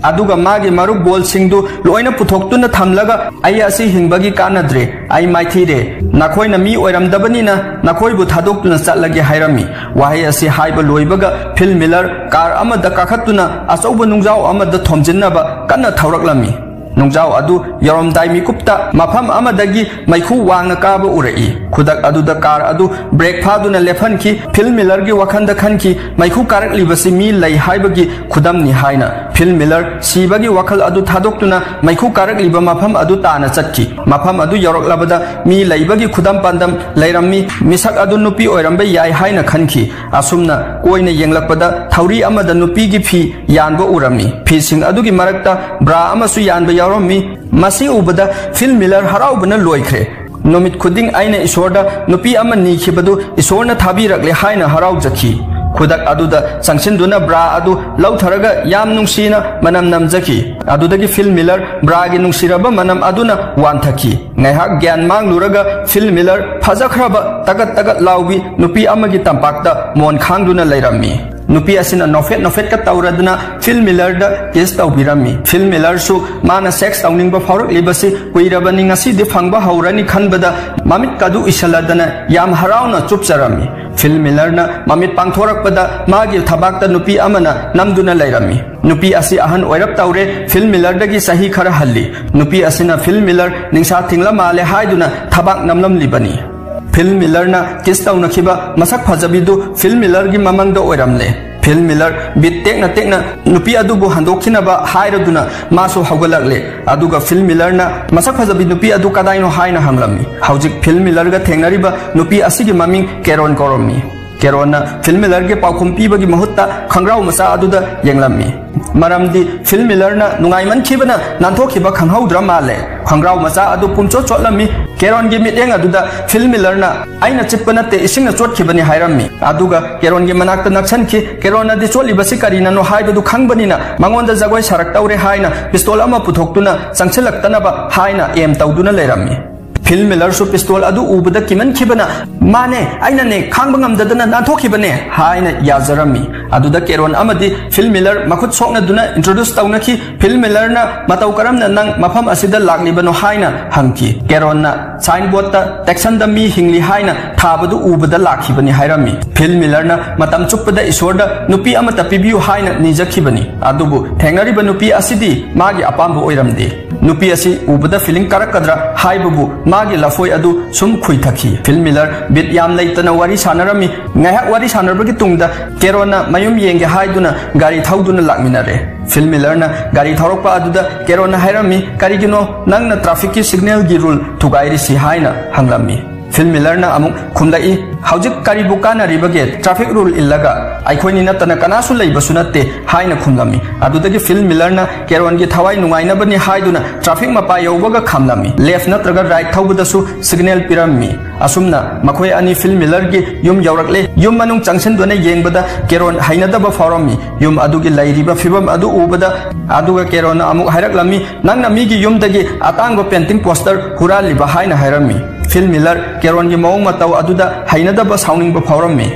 ꯑꯗꯨꯒ ꯃꯥꯒꯤ ꯃꯔꯨꯞ ꯕꯣꯜꯁꯤꯡꯗꯨ ꯂꯣꯏꯅ ꯄꯨꯊꯣꯛꯇꯨꯅ ꯊꯝꯂꯒ, "ꯑꯩ ꯑꯁꯤ ꯍꯤꯡꯕꯒꯤ ꯀꯥꯟꯅꯗ꯭ꯔꯦ, ꯑꯩ ꯃꯥꯏꯊꯤꯔꯦ, ꯅꯈꯣꯏꯅ ꯃꯤ ꯑꯣꯏꯔꯝꯗꯕꯅꯤꯅ ꯅꯈꯣꯏꯕꯨ ꯊꯥꯗꯣꯛꯇꯨꯅ ꯆꯠꯂꯒꯦ" ꯍꯥꯏꯔꯝꯃꯤ꯫ ꯋꯥꯍꯩ ꯑꯁꯤ ꯍꯥꯏꯕ ꯂꯣꯏꯕꯒ ꯐꯤꯜ ꯃꯤꯂꯔ ꯀꯥꯔ ꯑꯃꯗ ꯀꯥꯈꯠꯇꯨꯅ ꯑꯆꯧꯕ ꯅꯨꯡꯖꯥꯎ ꯑꯃꯗ ꯊꯣꯝꯖꯤꯟꯅꯕ ꯀꯟꯅ ꯊꯧꯔꯛꯂꯝꯃꯤ꯫ ꯅꯨꯡꯖꯥꯎ ꯑꯗꯨ ꯌꯧꯔꯝꯗꯥꯏ ꯃꯤꯀꯨꯞꯇ ꯃꯐꯝ ꯑꯃꯗꯒꯤ ꯃꯩꯈꯨ ꯋꯥꯡꯅ ꯀꯥꯕ ꯎꯔꯛꯏ꯫ ꯈꯨꯗꯛ ꯑꯗꯨꯗ ꯀꯥꯔ ꯑꯗꯨ ꯕ꯭ꯔꯦꯛ ꯐꯥꯗꯨꯅ ꯂꯦꯞꯍꯟꯈꯤ꯫ ꯐꯤꯜ ꯃꯤꯂꯔꯒꯤ ꯋꯥꯈꯜꯗ ꯈꯟꯈꯤ, "ꯃꯩꯈꯨ ꯀꯥꯔꯛꯂꯤꯕꯁꯤ ꯃꯤ ꯂꯩ ꯍꯥꯏꯕꯒꯤ ꯈꯨꯗꯝꯅꯤ" ꯍꯥꯏꯅ꯫ ꯐꯤꯜ ꯃꯤꯂꯔ ꯁꯤꯕꯒꯤ ꯋꯥꯈꯜ ꯑꯗꯨ ꯊꯥꯗꯣꯛꯇꯨꯅ ꯃꯩꯈꯨ ꯀꯥꯔꯛꯂꯤꯕ ꯃꯐꯝ ꯑꯗꯨ ꯇꯥꯅ ꯆꯠꯈꯤ꯫ ꯃꯐꯝ ꯑꯗꯨ ꯌꯧꯔꯛꯂꯕꯗ ꯃꯤ ꯂꯩꯕꯒꯤ ꯈꯨꯗꯝ ꯄꯥꯟꯗꯝ ꯂꯩꯔꯝꯃꯤ꯫ ꯃꯤꯁꯛ ꯑꯗꯨ ꯅꯨꯄꯤ ꯑꯣꯏꯔꯝꯕ ꯌꯥꯏ ꯍꯥꯏꯅ ꯈꯟꯈꯤ꯫ ꯑꯁꯨꯝꯅ ꯀꯣꯏꯅ ꯌꯦꯡꯂꯛꯄꯗ ꯊꯧꯔꯤ ꯑꯃꯗ ꯅꯨꯄꯤꯒꯤ ꯐꯤ ꯌꯥꯟꯕ ꯎꯔꯝꯃꯤ꯫ ꯐꯤꯁꯤꯡ ꯑꯗꯨꯒꯤ ꯃꯔꯛꯇ ꯕ꯭ꯔꯥ ꯑꯃꯁꯨ ꯌꯥꯟꯕ ꯌꯥꯎꯔꯝꯃꯤ꯫ ꯃꯁꯤ ꯎꯕꯗ ꯐꯤꯜ ꯃꯤꯂꯔ ꯍꯔꯥꯎꯕꯅ ꯂꯣꯏꯈ꯭ꯔꯦ꯫ ꯅꯨꯃꯤꯠ ꯈꯨꯗꯤꯡ ꯑꯩꯅ ꯏꯁꯣꯔꯗ ꯅꯨꯄꯤ ꯑꯃ ꯅꯤꯈꯤꯕꯗꯨ ꯏꯁꯣꯔꯅ ꯊꯥꯕꯤꯔꯛꯂꯦ ꯍꯥꯏꯅ ꯍꯔꯥꯎꯖꯈꯤ꯫ ꯈꯨꯗꯛ ꯑꯗꯨꯗ ꯆꯪꯁꯤꯟꯗꯨꯅ ꯕ꯭ꯔꯥ ꯑꯗꯨ ꯂꯧꯊꯔꯒ ꯌꯥꯝ ꯅꯨꯡꯁꯤꯅ ꯃꯅꯝ ꯅꯝꯖꯈꯤ꯫ ꯑꯗꯨꯗꯒꯤ ꯐꯤꯜ ꯃꯤꯂꯔ ꯕ꯭ꯔꯥꯒꯤ ꯅꯨꯡꯁꯤꯔꯕ ꯃꯅꯝ ꯑꯗꯨꯅ ꯋꯥꯟꯊꯈꯤ꯫ ꯉꯥꯏꯍꯥꯛ ꯒ꯭ꯌꯥꯟ ꯃꯥꯡꯂꯨꯔꯒ ꯐꯤꯜ ꯃꯤꯂꯔ ꯐꯖꯈ꯭ꯔꯕ ꯇꯒꯠ ꯇꯒꯠ ꯂꯥꯎꯕꯤ ꯅꯨꯄꯤ ꯑꯃꯒꯤ ꯇꯝꯄꯥꯛꯇ ꯃꯣꯟ ꯈꯥꯡꯗꯨꯅ ꯂꯩꯔꯝꯃꯤ꯫ ꯅꯨꯄꯤ ꯑꯁꯤꯅ ꯅꯣꯐꯦꯠ ꯅꯣꯐꯦꯠꯀ ꯇꯧꯔꯗꯨꯅ ꯐꯤꯜ ꯃꯤꯂꯔꯗ ꯀꯤꯁ ꯇꯧꯕꯤꯔꯝꯃꯤ꯫ ꯐꯤꯜ ꯃꯤꯂꯔꯁꯨ ꯃꯥꯅ ꯁꯦꯛꯁ ꯇꯧꯅꯤꯡꯕ ꯐꯥꯎꯔꯛꯂꯤꯕꯁꯤ ꯀꯨꯏꯔꯕꯅꯤ, ꯉꯁꯤꯗꯤ ꯐꯪꯕ ꯍꯧꯔꯅꯤ ꯈꯟꯕꯗ ꯃꯃꯤꯠꯀꯗꯨ ꯎꯏꯁꯜꯂꯗꯅ ꯌꯥꯝ ꯍꯔꯥꯎꯅ ꯆꯨꯞꯆꯔꯝꯃꯤ꯫ ꯐꯤꯜ ꯃꯤꯂꯔꯅ ꯃꯃꯤꯠ ꯄꯥꯡꯊꯣꯔꯛꯄꯗ ꯃꯥꯒꯤ ꯊꯕꯥꯛꯇ ꯅꯨꯄꯤ ꯑꯃꯅ ꯅꯝꯗꯨꯅ ꯂꯩꯔꯝꯃꯤ꯫ ꯅꯨꯄꯤ ꯑꯁꯤ ꯑꯍꯟ ꯑꯣꯏꯔꯞ ꯇꯧꯔꯦ, ꯐꯤꯜ ꯃꯤꯂꯔꯗꯒꯤ ꯆꯍꯤ ꯈꯔ ꯍꯜꯂꯤ꯫ ꯅꯨꯄꯤ ꯑꯁꯤꯅ ꯐꯤꯜ ꯃꯤꯂꯔ ꯅꯤꯡꯁꯥ ꯊꯤꯡꯂ ꯃꯥꯜꯂꯦ ꯍꯥꯏꯗꯨꯅ ꯊꯕꯥꯛ ꯅꯝꯂꯝꯂꯤꯕꯅꯤ꯫ ꯐꯤꯜ ꯃꯤꯂꯔꯅ ꯀꯤꯁ ꯇꯧꯅꯈꯤꯕ ꯃꯁꯛ ꯐꯖꯕꯤꯗꯨ ꯐꯤꯜ ꯃꯤꯂꯔꯒꯤ ꯃꯃꯪꯗ ꯑꯣꯏꯔꯝꯂꯦ꯫ ꯐꯤꯜ ꯃꯤꯂꯔ ꯕꯤꯠ ꯇꯦꯛꯅ ꯇꯦꯛꯅ ꯅꯨꯄꯤ ꯑꯗꯨꯕꯨ ꯍꯟꯗꯣꯛꯈꯤꯅꯕ ꯍꯥꯏꯔꯗꯨꯅ ꯃꯥꯁꯨ ꯍꯧꯒꯠꯂꯛꯂꯦ꯫ ꯑꯗꯨꯒ ꯐꯤꯜ ꯃꯤꯂꯔꯅ ꯃꯁꯛ ꯐꯖꯕꯤ ꯅꯨꯄꯤ ꯑꯗꯨ ꯀꯗꯥꯏꯅꯣ ꯍꯥꯏꯅ ꯍꯪꯂꯝꯃꯤ꯫ ꯍꯧꯖꯤꯛ ꯐꯤꯜ ꯃꯤꯂꯔꯒ ꯊꯦꯡꯅꯔꯤꯕ ꯅꯨꯄꯤ ꯑꯁꯤꯒꯤ ꯃꯃꯤꯡ ꯀꯦꯔꯣꯟ ꯀꯧꯔꯝꯃꯤ꯫ ꯀꯦꯔꯣꯟꯅ ꯐꯤꯜ ꯃꯤꯂꯔꯒꯤ ꯄꯥꯎꯈꯨꯝ ꯄꯤꯕꯒꯤ ꯃꯍꯨꯠꯇ ꯈꯪꯒ꯭ꯔꯥꯎ ꯃꯆꯥ ꯑꯗꯨꯗ ꯌꯦꯡꯂꯝꯃꯤ꯫ ꯃꯔꯝꯗꯤ ꯐꯤꯜ ꯃꯤꯂꯔꯅ ꯅꯨꯡꯉꯥꯏꯃꯟꯈꯤꯕꯅ ꯅꯥꯟꯊꯣꯛꯈꯤꯕ ꯈꯪꯍꯧꯗ꯭ꯔ ꯃꯥꯜꯂꯦ꯫ ꯈꯪꯒ꯭ꯔꯥꯎ ꯃꯆꯥ ꯑꯗꯨ ꯄꯨꯝꯆꯣꯠ ꯆꯣꯠꯂꯝꯃꯤ꯫ ꯀꯦꯔꯣꯟꯒꯤ ꯃꯤꯠꯌꯦꯡ ꯑꯗꯨꯗ ꯐꯤꯜ ꯃꯤꯂꯔꯅ "ꯑꯩꯅ ꯆꯤꯠꯄ ꯅꯠꯇꯦ, ꯏꯁꯤꯡꯅ ꯆꯣꯠꯈꯤꯕꯅꯤ" ꯍꯥꯏꯔꯝꯃꯤ꯫ ꯑꯗꯨꯒ ꯀꯦꯔꯣꯟꯒꯤ ꯃꯅꯥꯛꯇ ꯅꯛꯁꯟꯈꯤ꯫ ꯀꯦꯔꯣꯟꯅꯗꯤ ꯆꯣꯠꯂꯤꯕꯁꯤ ꯀꯔꯤꯅꯅꯣ ꯍꯥꯏꯕꯗꯨ ꯈꯪꯕꯅꯤꯅ ꯃꯉꯣꯟꯗ ꯖꯒꯣꯏ ꯁꯥꯔꯛꯇꯧꯔꯦ ꯍꯥꯏꯅ ꯄꯤꯁꯇꯣꯜ ꯑꯃ ꯄꯨꯊꯣꯛꯇꯨꯅ ꯆꯪꯁꯤꯜꯂꯛꯇꯅꯕ ꯍꯥꯏꯅ ꯑꯦꯝ ꯇꯧꯗꯨꯅ ꯂꯩꯔꯝꯃꯤ꯫ ꯐꯤꯜ ꯃꯤꯂꯔꯁꯨ ꯄꯤꯁꯇꯣꯜ ꯑꯗꯨ ꯎꯕꯗ ꯀꯤꯃꯟꯈꯤꯕꯅ, "ꯃꯥꯅꯦ, ꯑꯩꯅꯅꯦ, ꯈꯥꯡꯕ ꯉꯝꯗꯗꯅ ꯅꯥꯟꯊꯣꯛꯈꯤꯕꯅꯦ" ꯍꯥꯏꯅ ꯌꯥꯖꯔꯝꯃꯤ꯫ ꯑꯗꯨꯗ ꯀꯦꯔꯣꯟ ꯑꯃꯗꯤ ꯐꯤꯜ ꯃꯤꯂꯔ ꯃꯈꯨꯠ ꯁꯣꯛꯅꯗꯨꯅ ꯏꯟꯇ꯭ꯔꯣꯗ꯭ꯌꯨꯁ ꯇꯧꯅꯈꯤ꯫ ꯐꯤꯜ ꯃꯤꯂꯔꯅ "ꯃꯇꯧ ꯀꯔꯝꯅ ꯅꯪ ꯃꯐꯝ ꯑꯁꯤꯗ ꯂꯥꯛꯂꯤꯕꯅꯣ?" ꯍꯥꯏꯅ ꯍꯪꯈꯤ꯫ ꯀꯦꯔꯣꯟꯅ ꯁꯥꯏꯟ ꯕꯣꯔꯗꯇ "ꯇꯦꯛꯁꯟꯗ ꯃꯤ ꯍꯤꯡꯂꯤ" ꯍꯥꯏꯅ ꯊꯥꯕꯗꯨ ꯎꯕꯗ ꯂꯥꯛꯈꯤꯕꯅꯤ ꯍꯥꯏꯔꯝꯃꯤ꯫ ꯐꯤꯜ ꯃꯤꯂꯔꯅ ꯃꯇꯝ ꯆꯨꯞꯄꯗ ꯏꯁꯣꯔꯗ ꯅꯨꯄꯤ ꯑꯃꯠꯇ ꯄꯤꯕꯤꯌꯨ ꯍꯥꯏꯅ ꯅꯤꯖꯈꯤꯕꯅꯤ꯫ ꯑꯗꯨꯕꯨ ꯊꯦꯡꯅꯔꯤꯕ ꯅꯨꯄꯤ ꯑꯁꯤꯗꯤ ꯃꯥꯒꯤ ꯑꯄꯥꯝꯕ ꯑꯣꯏꯔꯝꯗꯦ꯫ ꯅꯨꯄꯤ ꯑꯁꯤ ꯎꯕꯗ ꯐꯤꯂꯤꯡ ꯀꯥꯔꯛꯀꯗ꯭ꯔꯥ ꯍꯥꯏꯕꯕꯨ ꯃꯥꯒꯤ ꯂꯐꯣꯏ ꯑꯗꯨ ꯁꯨꯝ ꯈꯨꯏꯊꯈꯤ꯫ ꯐꯤꯜ ꯃꯤꯂꯔ ꯕꯤꯠ ꯌꯥꯝ ꯂꯩꯇꯅ ꯋꯥꯔꯤ ꯁꯥꯟꯅꯔꯝꯃꯤ꯫ ꯉꯥꯏꯍꯥꯛ ꯋꯥꯔꯤ ꯁꯥꯟꯅꯔꯕꯒꯤ ꯇꯨꯡꯗ ꯀꯦꯔꯣꯟꯅ ꯃꯌꯨꯝ ꯌꯦꯡꯒꯦ ꯍꯥꯏꯗꯨꯅ ꯒꯥꯔꯤ ꯊꯧꯗꯨꯅ ꯂꯥꯛꯃꯤꯟꯅꯔꯦ꯫ ꯐꯤꯜ ꯃꯤꯂꯔꯅ ꯒꯥꯔꯤ ꯊꯧꯔꯛꯄ ꯑꯗꯨꯗ ꯀꯦꯔꯣꯟꯅ ꯍꯥꯏꯔꯝꯃꯤ, "ꯀꯔꯤꯒꯤꯅꯣ ꯅꯪꯅ ꯇ꯭ꯔꯥꯐꯤꯛꯀꯤ ꯁꯤꯒꯅꯦꯜꯒꯤ ꯔꯨꯜ ꯊꯨꯒꯥꯏꯔꯤꯁꯤ?" ꯍꯥꯏꯅ ꯍꯪꯂꯝꯃꯤ꯫ ꯐꯤꯜ ꯃꯤꯂꯔꯅ ꯑꯃꯨꯛ ꯈꯨꯝꯂꯛꯏ, "ꯍꯧꯖꯤꯛ ꯀꯔꯤꯕꯨ ꯀꯥꯟꯅꯔꯤꯕꯒꯦ ꯇ꯭ꯔꯥꯐꯤꯛ ꯔꯨꯜ ꯏꯜꯂꯒ? ꯑꯩꯈꯣꯏꯅꯤ ꯅꯠꯇꯅ ꯀꯅꯥꯁꯨ ꯂꯩꯕꯁꯨ ꯅꯠꯇꯦ" ꯍꯥꯏꯅ ꯈꯨꯝꯂꯝꯃꯤ꯫ ꯑꯗꯨꯗꯒꯤ ꯐꯤꯜ ꯃꯤꯂꯔꯅ ꯀꯦꯔꯣꯟꯒꯤ ꯊꯋꯥꯏ ꯅꯨꯡꯉꯥꯏꯅꯕꯅꯤ ꯍꯥꯏꯗꯨꯅ ꯇ꯭ꯔꯥꯐꯤꯛ ꯃꯄꯥ ꯌꯧꯕꯒ ꯈꯥꯝꯂꯝꯃꯤ꯫ ꯂꯦꯐ ꯅꯠꯇ꯭ꯔꯒ ꯔꯥꯏꯠ ꯊꯧꯕꯗꯁꯨ ꯁꯤꯒꯅꯦꯜ ꯄꯤꯔꯝꯃꯤ꯫ ꯑꯁꯨꯝꯅ ꯃꯈꯣꯏ ꯑꯅꯤ ꯐꯤꯜ ꯃꯤꯂꯔꯒꯤ ꯌꯨꯝ ꯌꯧꯔꯛꯂꯦ꯫ ꯌꯨꯝ ꯃꯅꯨꯡ ꯆꯪꯁꯤꯟꯗꯨꯅ ꯌꯦꯡꯕꯗ ꯀꯦꯔꯣꯟ ꯍꯩꯅꯗꯕ ꯐꯥꯎꯔꯝꯃꯤ꯫ ꯌꯨꯝ ꯑꯗꯨꯒꯤ ꯂꯩꯔꯤꯕ ꯐꯤꯕꯝ ꯑꯗꯨ ꯎꯕꯗ, ꯑꯗꯨꯒ ꯀꯦꯔꯣꯟꯅ ꯑꯃꯨꯛ ꯍꯥꯏꯔꯛꯂꯝꯃꯤ, "ꯅꯪꯅ ꯃꯤꯒꯤ ꯌꯨꯝꯗꯒꯤ ꯑꯇꯥꯡꯕ ꯄꯦꯟꯇꯤꯡ ꯄꯣꯁꯇꯔ ꯍꯨꯔꯥꯜꯂꯤꯕ" ꯍꯥꯏꯅ ꯍꯥꯏꯔꯝꯃꯤ꯫ ꯐꯤꯜ ꯃꯤꯂꯔ ꯀꯦꯔꯣꯟꯒꯤ ꯃꯑꯣꯡ ꯃꯇꯧ ꯑꯗꯨꯗ ꯍꯩꯅꯗꯕ ꯁꯥꯎꯅꯤꯡꯕ ꯐꯥꯎꯔꯝꯃꯤ꯫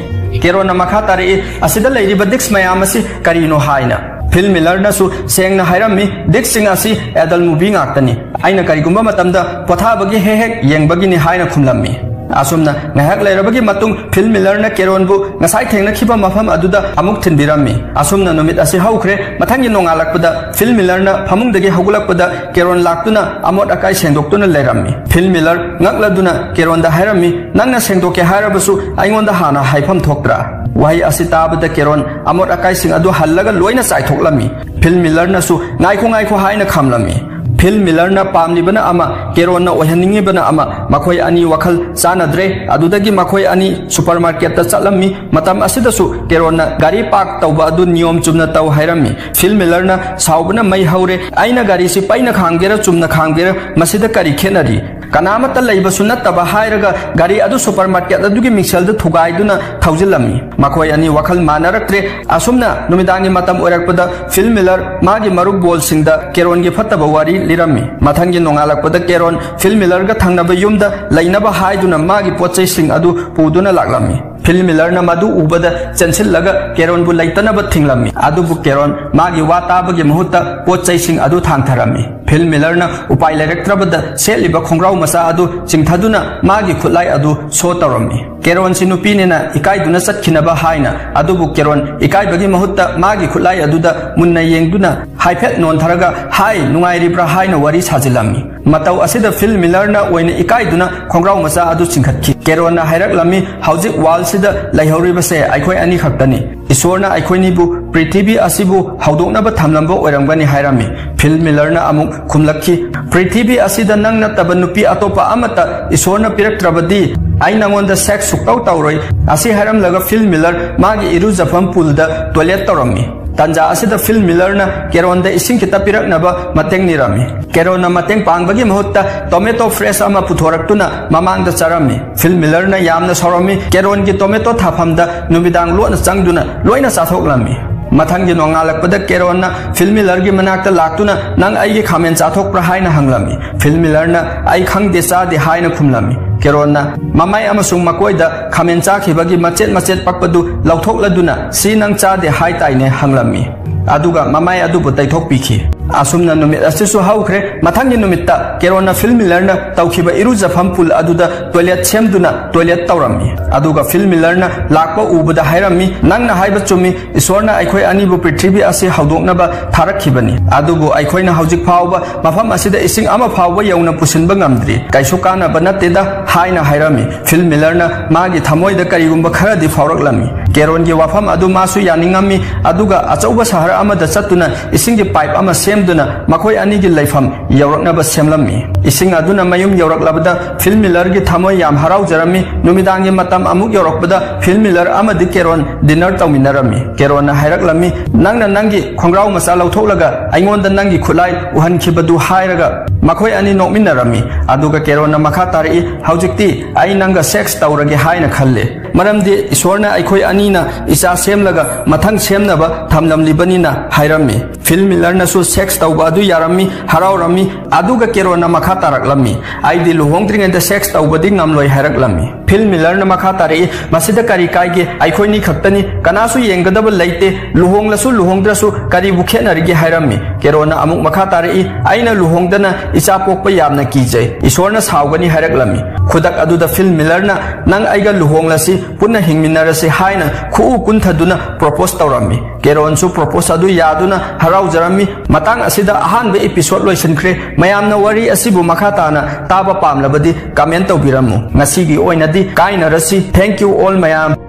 ꯀꯦꯔꯣꯟꯅ ꯃꯈꯥ ꯇꯥꯔꯛꯏ, "ꯑꯁꯤꯗ ꯂꯩꯔꯤꯕ ꯗꯤꯛꯁ ꯃꯌꯥꯝ ꯑꯁꯤ ꯀꯔꯤꯅꯣ?" ꯍꯥꯏꯅ꯫ ꯐꯤꯜ ꯃꯤꯂꯔꯅꯁꯨ ꯁꯦꯡꯅ ꯍꯥꯏꯔꯝꯃꯤ, "ꯗꯤꯛꯁꯁꯤꯡ ꯑꯁꯤ ꯑꯦꯗꯜ ꯃꯨꯚꯤ ꯉꯥꯛꯇꯅꯤ꯫ ꯑꯩꯅ ꯀꯔꯤꯒꯨꯝꯕ ꯃꯇꯝꯗ ꯄꯣꯊꯥꯕꯒꯤ ꯍꯦꯛ ꯍꯦꯛ ꯌꯦꯡꯕꯒꯤꯅꯤ" ꯍꯥꯏꯅ ꯈꯨꯝꯂꯝꯃꯤ꯫ ꯑꯁꯨꯝꯅ ꯉꯥꯏꯍꯥꯛ ꯂꯩꯔꯕꯒꯤ ꯃꯇꯨꯡ ꯐꯤꯜ ꯃꯤꯂꯔꯅ ꯀꯦꯔꯣꯟꯕꯨ ꯉꯁꯥꯏ ꯊꯦꯡꯅꯈꯤꯕ ꯃꯐꯝ ꯑꯗꯨꯗ ꯑꯃꯨꯛ ꯊꯤꯟꯕꯤꯔꯝꯃꯤ꯫ ꯑꯁꯨꯝꯅ ꯅꯨꯃꯤꯠ ꯑꯁꯤ ꯍꯧꯈ꯭ꯔꯦ꯫ ꯃꯊꯪꯒꯤ ꯅꯣꯡꯉꯥꯜꯂꯛꯄꯗ ꯐꯤꯜ ꯃꯤꯂꯔꯅ ꯐꯃꯨꯡꯗꯒꯤ ꯍꯧꯒꯠꯂꯛꯄꯗ ꯀꯦꯔꯣꯟ ꯂꯥꯛꯇꯨꯅ ꯑꯃꯣꯠ ꯑꯀꯥꯏ ꯁꯦꯡꯗꯣꯛꯇꯨꯅ ꯂꯩꯔꯝꯃꯤ꯫ ꯐꯤꯜ ꯃꯤꯂꯔ ꯉꯛꯂꯗꯨꯅ ꯀꯦꯔꯣꯟꯗ ꯍꯥꯏꯔꯝꯃꯤ, "ꯅꯪꯅ ꯁꯦꯡꯗꯣꯛꯀꯦ ꯍꯥꯏꯔꯕꯁꯨ ꯑꯩꯉꯣꯟꯗ ꯍꯥꯟꯅ ꯍꯥꯏꯐꯝ ꯊꯣꯛꯇ꯭ꯔꯥ?" ꯋꯥꯍꯩ ꯑꯁꯤ ꯇꯥꯕꯗ ꯀꯦꯔꯣꯟ ꯑꯃꯣꯠ ꯑꯀꯥꯏꯁꯤꯡ ꯑꯗꯨ ꯍꯜꯂꯒ ꯂꯣꯏꯅ ꯆꯥꯏꯊꯣꯛꯂꯝꯃꯤ꯫ ꯐꯤꯜ ꯃꯤꯂꯔꯅꯁꯨ "ꯉꯥꯏꯈꯣ, ꯉꯥꯏꯈꯣ" ꯍꯥꯏꯅ ꯈꯥꯝꯂꯝꯃꯤ꯫ ꯐꯤꯜ ꯃꯤꯂꯔꯅ ꯄꯥꯝꯂꯤꯕꯅ ꯑꯃ, ꯀꯦꯔꯣꯟꯅ ꯑꯣꯏꯍꯟꯅꯤꯡꯉꯤꯕꯅ ꯑꯃ꯫ ꯃꯈꯣꯏ ꯑꯅꯤ ꯋꯥꯈꯜ ꯆꯥꯟꯅꯗ꯭ꯔꯦ꯫ ꯑꯗꯨꯗꯒꯤ ꯃꯈꯣꯏ ꯑꯅꯤ ꯁꯨꯄꯔꯃꯥꯔꯀꯦꯠꯇ ꯆꯠꯂꯝꯃꯤ꯫ ꯃꯇꯝ ꯑꯁꯤꯗꯁꯨ ꯀꯦꯔꯣꯟꯅ ꯒꯥꯔꯤ ꯄꯥꯔꯛ ꯇꯧꯕ ꯑꯗꯨ ꯅꯤꯌꯣꯝ ꯆꯨꯝꯅ ꯇꯧ ꯍꯥꯏꯔꯝꯃꯤ꯫ ꯐꯤꯜ ꯃꯤꯂꯔꯅ ꯁꯥꯎꯕꯅ ꯃꯩ ꯍꯧꯔꯦ꯫ "ꯑꯩꯅ ꯒꯥꯔꯤꯁꯤ ꯄꯩꯅ ꯈꯥꯝꯒꯦꯔꯥ ꯆꯨꯝꯅ ꯈꯥꯝꯒꯦꯔꯥ, ꯃꯁꯤꯗ ꯀꯔꯤ ꯈꯦꯠꯅꯔꯤ? ꯀꯅꯥꯃꯠꯇ ꯂꯩꯕꯁꯨ ꯅꯠꯇꯕ" ꯍꯥꯏꯔꯒ ꯒꯥꯔꯤ ꯑꯗꯨ ꯁꯨꯄꯔꯃꯥꯔꯀꯦꯠ ꯑꯗꯨꯒꯤ ꯃꯤꯡꯁꯦꯜꯗ ꯊꯨꯒꯥꯏꯗꯨꯅ ꯊꯧꯖꯤꯜꯂꯝꯃꯤ꯫ ꯃꯈꯣꯏ ꯑꯅꯤ ꯋꯥꯈꯜ ꯃꯥꯟꯅꯔꯛꯇ꯭ꯔꯦ꯫ ꯑꯁꯨꯝꯅ ꯅꯨꯃꯤꯗꯥꯡꯒꯤ ꯃꯇꯝ ꯑꯣꯏꯔꯛꯄꯗ ꯐꯤꯜ ꯃꯤꯂꯔ ꯃꯥꯒꯤ ꯃꯔꯨꯞ ꯕꯣꯜꯁꯤꯡꯗ ꯀꯦꯔꯣꯟꯒꯤ ꯐꯠꯇꯕ ꯋꯥꯔꯤ ꯂꯤꯔꯝꯃꯤ꯫ ꯃꯊꯪꯒꯤ ꯅꯣꯡꯉꯥꯜꯂꯛꯄꯗ ꯀꯦꯔꯣꯟ ꯐꯤꯜ ꯃꯤꯂꯔꯒ ꯊꯪꯅꯕ ꯌꯨꯝꯗ ꯂꯩꯅꯕ ꯍꯥꯏꯗꯨꯅ ꯃꯥꯒꯤ ꯄꯣꯠ ꯆꯩꯁꯤꯡ ꯑꯗꯨ ꯄꯨꯗꯨꯅ ꯂꯥꯛꯂꯝꯃꯤ꯫ ꯐꯤꯜ ꯃꯤꯂꯔꯅ ꯃꯗꯨ ꯎꯕꯗ ꯆꯦꯟꯁꯤꯜꯂꯒ ꯀꯦꯔꯣꯟꯕꯨ ꯂꯩꯇꯅꯕ ꯊꯤꯡꯂꯝꯃꯤ꯫ ꯑꯗꯨꯕꯨ ꯀꯦꯔꯣꯟ ꯃꯥꯒꯤ ꯋꯥ ꯇꯥꯕꯒꯤ ꯃꯍꯨꯠꯇ ꯄꯣꯠ ꯆꯩꯁꯤꯡ ꯑꯗꯨ ꯊꯥꯡꯊꯔꯝꯃꯤ꯫ ꯐꯤꯜ ꯃꯤꯂꯔꯅ ꯎꯄꯥꯏ ꯂꯩꯔꯛꯇ꯭ꯔꯕꯗ ꯁꯦꯠꯂꯤꯕ ꯈꯣꯡꯒ꯭ꯔꯥꯎ ꯃꯆꯥ ꯑꯗꯨ ꯆꯤꯡꯊꯗꯨꯅ ꯃꯥꯒꯤ ꯈꯨꯠꯂꯥꯏ ꯑꯗꯨ ꯁꯣ ꯇꯧꯔꯝꯃꯤ꯫ ꯀꯦꯔꯣꯟꯁꯤ ꯅꯨꯄꯤꯅꯤꯅ ꯏꯀꯥꯏꯗꯨꯅ ꯆꯠꯈꯤꯅꯕ ꯍꯥꯏꯅ꯫ ꯑꯗꯨꯕꯨ ꯀꯦꯔꯣꯟ ꯏꯀꯥꯏꯕꯒꯤ ꯃꯍꯨꯠꯇ ꯃꯥꯒꯤ ꯈꯨꯠꯂꯥꯏ ꯑꯗꯨꯗ ꯃꯨꯟꯅ ꯌꯦꯡꯗꯨꯅ ꯍꯥꯏꯐꯦꯠ ꯅꯣꯟꯊꯔꯒ, "ꯍꯥꯏ, ꯅꯨꯡꯉꯥꯏꯔꯤꯕ꯭ꯔꯥ?" ꯍꯥꯏꯅ ꯋꯥꯔꯤ ꯁꯥꯖꯤꯜꯂꯝꯃꯤ꯫ ꯃꯇꯧ ꯑꯁꯤꯗ ꯐꯤꯜ ꯃꯤꯂꯔꯅ ꯑꯣꯏꯅ ꯏꯀꯥꯏꯗꯨꯅ ꯈꯣꯡꯒ꯭ꯔꯥꯎ ꯃꯆꯥ ꯑꯗꯨ ꯆꯤꯡꯈꯠꯈꯤ꯫ ꯀꯦꯔꯣꯟꯅ ꯍꯥꯏꯔꯛꯂꯝꯃꯤ, "ꯍꯧꯖꯤꯛ ꯋꯥꯔꯜꯁꯤꯗ ꯂꯩꯍꯧꯔꯤꯕꯁꯦ ꯑꯩꯈꯣꯏ ꯑꯅꯤ ꯈꯛꯇꯅꯤ꯫ ꯏꯁꯣꯔꯅ ꯑꯩꯈꯣꯏꯅꯤꯕꯨ, ꯄ꯭ꯔꯤꯊꯤꯕꯤ ꯑꯁꯤꯕꯨ ꯍꯧꯗꯣꯛꯅꯕ ꯊꯝꯂꯝꯕ ꯑꯣꯏꯔꯝꯒꯅꯤ" ꯍꯥꯏꯔꯝꯃꯤ꯫ ꯐꯤꯜ ꯃꯤꯂꯔꯅ ꯑꯃꯨꯛ ꯈꯨꯝꯂꯛꯈꯤ, "ꯄ꯭ꯔꯤꯊꯤꯕꯤ ꯑꯁꯤꯗ ꯅꯪ ꯅꯠꯇꯕ ꯅꯨꯄꯤ ꯑꯇꯣꯞꯄ ꯑꯃꯠꯇ ꯏꯁꯣꯔꯅ ꯄꯤꯔꯛꯇ꯭ꯔꯕꯗꯤ ꯑꯩ ꯅꯉꯣꯟꯗ ꯁꯦꯛꯁ ꯁꯨꯛꯇꯧ ꯇꯧꯔꯣꯏ"꯫ ꯑꯁꯤ ꯍꯥꯏꯔꯝꯂꯒ ꯐꯤꯜ ꯃꯤꯂꯔ ꯃꯥꯒꯤ ꯏꯔꯨꯖꯐꯝ ꯄꯨꯜꯗ ꯇꯣꯏꯂꯦꯠ ꯇꯧꯔꯝꯃꯤ꯫ ꯇꯟꯖꯥ ꯑꯁꯤꯗ ꯐꯤꯜ ꯃꯤꯂꯔꯅ ꯀꯦꯔꯣꯟꯗ ꯏꯁꯤꯡ ꯈꯤꯇ ꯄꯤꯔꯛꯅꯕ ꯃꯇꯦꯡ ꯅꯤꯔꯝꯃꯤ꯫ ꯀꯦꯔꯣꯟꯅ ꯃꯇꯦꯡ ꯄꯥꯡꯕꯒꯤ ꯃꯍꯨꯠꯇ ꯇꯣꯃꯦꯇꯣ ꯐ꯭ꯔꯦꯁ ꯑꯃ ꯄꯨꯊꯣꯔꯛꯇꯨꯅ ꯃꯃꯥꯡꯗ ꯆꯥꯔꯝꯃꯤ꯫ ꯐꯤꯜ ꯃꯤꯂꯔꯅ ꯌꯥꯝꯅ ꯁꯥꯎꯔꯝꯃꯤ꯫ ꯀꯦꯔꯣꯟꯒꯤ ꯇꯣꯃꯦꯇꯣ ꯊꯥꯐꯝꯗ ꯅꯨꯃꯤꯗꯥꯡ ꯂꯣꯠꯅ ꯆꯪꯗꯨꯅ ꯂꯣꯏꯅ ꯆꯥꯊꯣꯛꯂꯝꯃꯤ꯫ ꯃꯊꯪꯒꯤ ꯅꯣꯡꯉꯥꯜꯂꯛꯄꯗ ꯀꯦꯔꯣꯟꯅ ꯐꯤꯜ ꯃꯤꯂꯔꯒꯤ ꯃꯅꯥꯛꯇ ꯂꯥꯛꯇꯨꯅ, "ꯅꯪ ꯑꯩꯒꯤ ꯈꯥꯃꯦꯟ ꯆꯥꯊꯣꯛꯄ꯭ꯔꯥ?" ꯍꯥꯏꯅ ꯍꯪꯂꯝꯃꯤ꯫ ꯐꯤꯜ ꯃꯤꯂꯔꯅ, "ꯑꯩ ꯈꯪꯗꯦ, ꯆꯥꯗꯦ" ꯍꯥꯏꯅ ꯈꯨꯝꯂꯝꯃꯤ꯫ ꯀꯦꯔꯣꯟꯅ ꯃꯃꯥꯏ ꯑꯃꯁꯨꯡ ꯃꯀꯣꯏꯗ ꯈꯥꯃꯦꯟ ꯆꯥꯈꯤꯕꯒꯤ ꯃꯆꯦꯠ ꯃꯆꯦꯠ ꯄꯛꯄꯗꯨ ꯂꯧꯊꯣꯛꯂꯗꯨꯅ, "ꯁꯤ ꯅꯪ ꯆꯥꯗꯦ ꯍꯥꯏꯇꯥꯏꯅꯦ?" ꯍꯪꯂꯝꯃꯤ꯫ ꯑꯗꯨꯒ ꯃꯃꯥꯏ ꯑꯗꯨꯕꯨ ꯇꯩꯊꯣꯛꯄꯤꯈꯤ꯫ ꯑꯁꯨꯝꯅ ꯅꯨꯃꯤꯠ ꯑꯁꯤꯁꯨ ꯍꯧꯈ꯭ꯔꯦ꯫ ꯃꯊꯪꯒꯤ ꯅꯨꯃꯤꯠꯇ ꯀꯦꯔꯣꯟꯅ ꯐꯤꯜ ꯃꯤꯂꯔꯅ ꯇꯧꯈꯤꯕ ꯏꯔꯨꯖꯐꯝ ꯄꯨꯜ ꯑꯗꯨꯗ ꯇꯣꯏꯂꯦꯠ ꯁꯦꯝꯗꯨꯅ ꯇꯣꯏꯂꯦꯠ ꯇꯧꯔꯝꯃꯤ꯫ ꯑꯗꯨꯒ ꯐꯤꯜ ꯃꯤꯂꯔꯅ ꯂꯥꯛꯄ ꯎꯕꯗ ꯍꯥꯏꯔꯝꯃꯤ, "ꯅꯪꯅ ꯍꯥꯏꯕ ꯆꯨꯝꯃꯤ, ꯏꯁꯣꯔꯅ ꯑꯩꯈꯣꯏ ꯑꯅꯤꯕꯨ ꯄ꯭ꯔꯤꯊꯤꯕꯤ ꯑꯁꯤ ꯍꯧꯗꯣꯛꯅꯕ ꯊꯥꯔꯛꯈꯤꯕꯅꯤ꯫ ꯑꯗꯨꯕꯨ ꯑꯩꯈꯣꯏꯅ ꯍꯧꯖꯤꯛ ꯐꯥꯎꯕ ꯃꯐꯝ ꯑꯁꯤꯗ ꯏꯁꯤꯡ ꯑꯃ ꯐꯥꯎꯕ ꯌꯧꯅ ꯄꯨꯁꯤꯟꯕ ꯉꯝꯗ꯭ꯔꯤ꯫ ꯀꯩꯁꯨ ꯀꯥꯟꯅꯕ ꯅꯠꯇꯦꯗ" ꯍꯥꯏꯅ ꯍꯥꯏꯔꯝꯃꯤ꯫ ꯐꯤꯜ ꯃꯤꯂꯔꯅ ꯃꯥꯒꯤ ꯊꯃꯣꯏꯗ ꯀꯔꯤꯒꯨꯝꯕ ꯈꯔꯗꯤ ꯐꯥꯎꯔꯛꯂꯝꯃꯤ꯫ ꯀꯦꯔꯣꯟꯒꯤ ꯋꯥꯐꯝ ꯑꯗꯨ ꯃꯥꯁꯨ ꯌꯥꯅꯤꯡꯉꯝꯃꯤ, ꯑꯗꯨꯒ ꯑꯆꯧꯕ ꯁꯍꯔ ꯑꯃꯗ ꯆꯠꯇꯨꯅ ꯏꯁꯤꯡꯒꯤ ꯄꯥꯏꯞ ꯑꯃ ꯁꯦꯝꯗꯨꯅ ꯃꯈꯣꯏ ꯑꯅꯤꯒꯤ ꯂꯩꯐꯝ ꯌꯧꯔꯛꯅꯕ ꯁꯦꯝꯂꯝꯃꯤ꯫ ꯏꯁꯤꯡ ꯑꯗꯨꯅ ꯃꯌꯨꯝ ꯌꯧꯔꯛꯂꯕꯗ ꯐꯤꯜ ꯃꯤꯂꯔꯒꯤ ꯊꯃꯣꯏ ꯌꯥꯝ ꯍꯔꯥꯎꯖꯔꯝꯃꯤ꯫ ꯅꯨꯃꯤꯗꯥꯡꯒꯤ ꯃꯇꯝ ꯑꯃꯨꯛ ꯌꯧꯔꯛꯄꯗ ꯐꯤꯜ ꯃꯤꯂꯔ ꯑꯃꯗꯤ ꯀꯦꯔꯣꯟ ꯗꯤꯅꯔ ꯇꯧꯃꯤꯟꯅꯔꯝꯃꯤ꯫ ꯀꯦꯔꯣꯟꯅ ꯍꯥꯏꯔꯛꯂꯝꯃꯤ, "ꯅꯪꯅ ꯅꯪꯒꯤ ꯈꯣꯡꯒ꯭ꯔꯥꯎ ꯃꯆꯥ ꯂꯧꯊꯣꯛꯂꯒ ꯑꯩꯉꯣꯟꯗ ꯅꯪꯒꯤ ꯈꯨꯠꯂꯥꯏ ꯎꯍꯟꯈꯤꯕꯗꯨ" ꯍꯥꯏꯔꯒ ꯃꯈꯣꯏ ꯑꯅꯤ ꯅꯣꯛꯃꯤꯟꯅꯔꯝꯃꯤ꯫ ꯑꯗꯨꯒ ꯀꯦꯔꯣꯟꯅ ꯃꯈꯥ ꯇꯥꯔꯛꯏ, "ꯍꯧꯖꯤꯛꯇꯤ ꯑꯩ ꯅꯪꯒ ꯁꯦꯛꯁ ꯇꯧꯔꯒꯦ ꯍꯥꯏꯅ ꯈꯜꯂꯦ, ꯃꯔꯝꯗꯤ ꯏꯁꯣꯔꯅ ꯑꯩꯈꯣꯏ ꯑꯅꯤꯅ ꯏꯆꯥ ꯁꯦꯝꯂꯒ ꯃꯊꯪ ꯁꯦꯝꯅꯕ ꯊꯝꯂꯝꯂꯤꯕꯅꯤꯅ" ꯍꯥꯏꯔꯝꯃꯤ꯫ ꯐꯤꯜ ꯃꯤꯂꯔꯅꯁꯨ ꯁꯦꯛꯁ ꯇꯧꯕ ꯑꯗꯨ ꯌꯥꯔꯝꯃꯤ, ꯍꯔꯥꯎꯔꯝꯃꯤ꯫ ꯑꯗꯨꯒ ꯀꯦꯔꯣꯟꯅ ꯃꯈꯥ ꯇꯥꯔꯛꯂꯝꯃꯤ, "ꯑꯩꯗꯤ ꯂꯨꯍꯣꯡꯗ꯭ꯔꯤꯉꯩꯗ ꯁꯦꯛꯁ ꯇꯧꯕꯗꯤ ꯉꯝꯂꯣꯏ" ꯍꯥꯏꯔꯛꯂꯝꯃꯤ꯫ ꯐꯤꯜ ꯃꯤꯂꯔꯅ ꯃꯈꯥ ꯇꯥꯔꯛꯏ, "ꯃꯁꯤꯗ ꯀꯔꯤ ꯀꯥꯏꯒꯦ? ꯑꯩꯈꯣꯏꯅꯤ ꯈꯛꯇꯅꯤ, ꯀꯅꯥꯁꯨ ꯌꯦꯡꯒꯗꯕ ꯂꯩꯇꯦ, ꯂꯨꯍꯣꯡꯂꯁꯨ ꯂꯨꯍꯣꯡꯗ꯭ꯔꯁꯨ ꯀꯔꯤꯕꯨ ꯈꯦꯠꯅꯔꯤꯒꯦ?" ꯍꯥꯏꯔꯝꯃꯤ꯫ ꯀꯦꯔꯣꯟꯅ ꯑꯃꯨꯛ ꯃꯈꯥ ꯇꯥꯔꯛꯏ, "ꯑꯩꯅ ꯂꯨꯍꯣꯡꯗꯅ ꯏꯆꯥ ꯄꯣꯛꯄ ꯌꯥꯝꯅ ꯀꯤꯖꯩ, ꯏꯁꯣꯔꯅ ꯁꯥꯎꯒꯅꯤ" ꯍꯥꯏꯔꯛꯂꯝꯃꯤ꯫ ꯈꯨꯗꯛ ꯑꯗꯨꯗ ꯐꯤꯜ ꯃꯤꯂꯔꯅ, "ꯅꯪ ꯑꯩꯒ ꯂꯨꯍꯣꯡꯂꯁꯤ, ꯄꯨꯟꯅ ꯍꯤꯡꯃꯤꯟꯅꯔꯁꯤ" ꯍꯥꯏꯅ ꯈꯨꯎ ꯀꯨꯟꯊꯗꯨꯅ ꯄ꯭ꯔꯣꯄꯣꯁ ꯇꯧꯔꯝꯃꯤ꯫ ꯀꯦꯔꯣꯟꯁꯨ ꯄ꯭ꯔꯣꯄꯣꯁ ꯑꯗꯨ ꯌꯥꯗꯨꯅ ꯍꯔꯥꯎꯖꯔꯝꯃꯤ꯫ ꯃꯇꯥꯡ ꯑꯁꯤꯗ ꯑꯍꯥꯟꯕ ꯏꯄꯤꯁꯣꯗ ꯂꯣꯏꯁꯤꯟꯈ꯭ꯔꯦ꯫ ꯃꯌꯥꯝꯅ ꯋꯥꯔꯤ ꯑꯁꯤꯕꯨ ꯃꯈꯥ ꯇꯥꯅ ꯇꯥꯕ ꯄꯥꯝꯂꯕꯗꯤ ꯀꯃꯦꯟ ꯇꯧꯕꯤꯔꯝꯃꯨ꯫ ꯉꯁꯤꯒꯤ ꯑꯣꯏꯅꯗꯤ ꯀꯥꯏꯅꯔꯁꯤ꯫ Thank you all ꯃꯌꯥꯝ꯫